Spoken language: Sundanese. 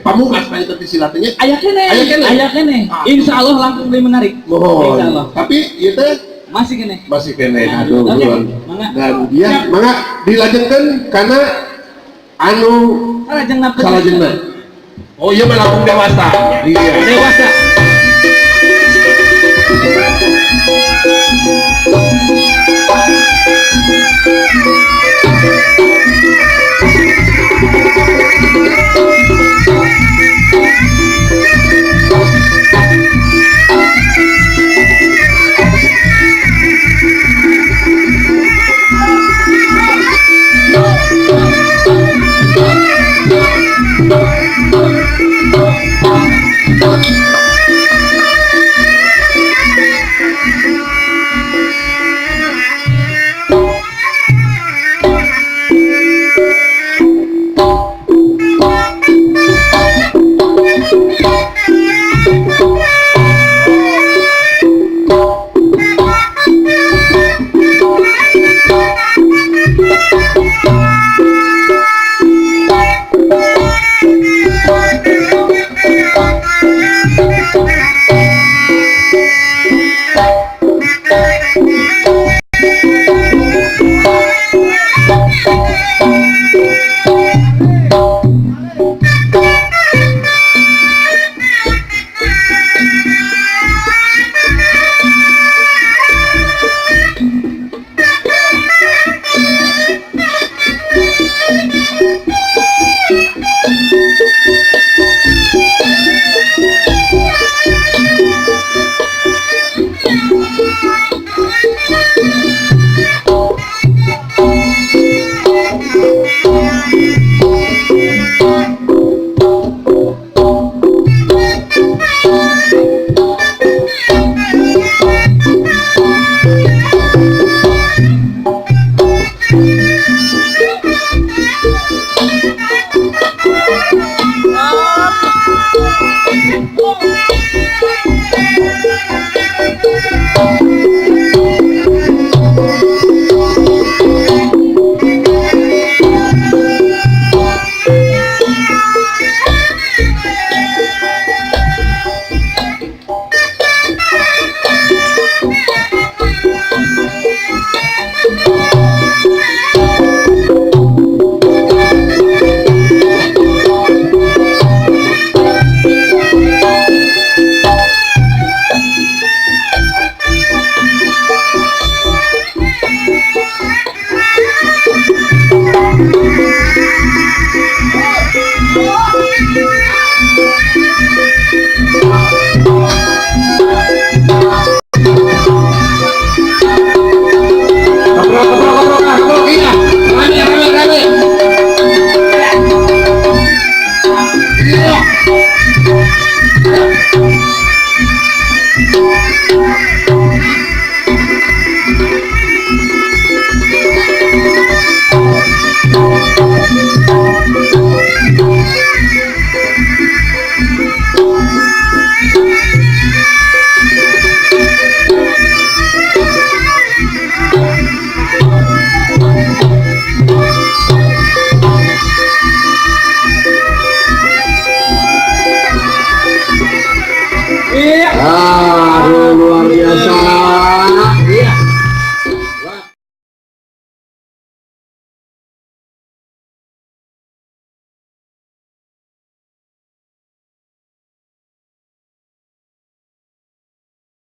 Pamungkas paling tapi silatnya. Aya keneh. Aya keneh. Aya keneh. Ah. Insya Allah langkung lebih menarik. Mohon. Insya Allah. Tapi ieu teh masih keneh. Masih keneh. Nah, aduh. oke. Nuhun. Mangga. Dan dia mangga dilajengkeun kana anu salajengna. Salajengna. Oh iya mah langkung dewasa. Iya. Dewasa. Iya. Ah.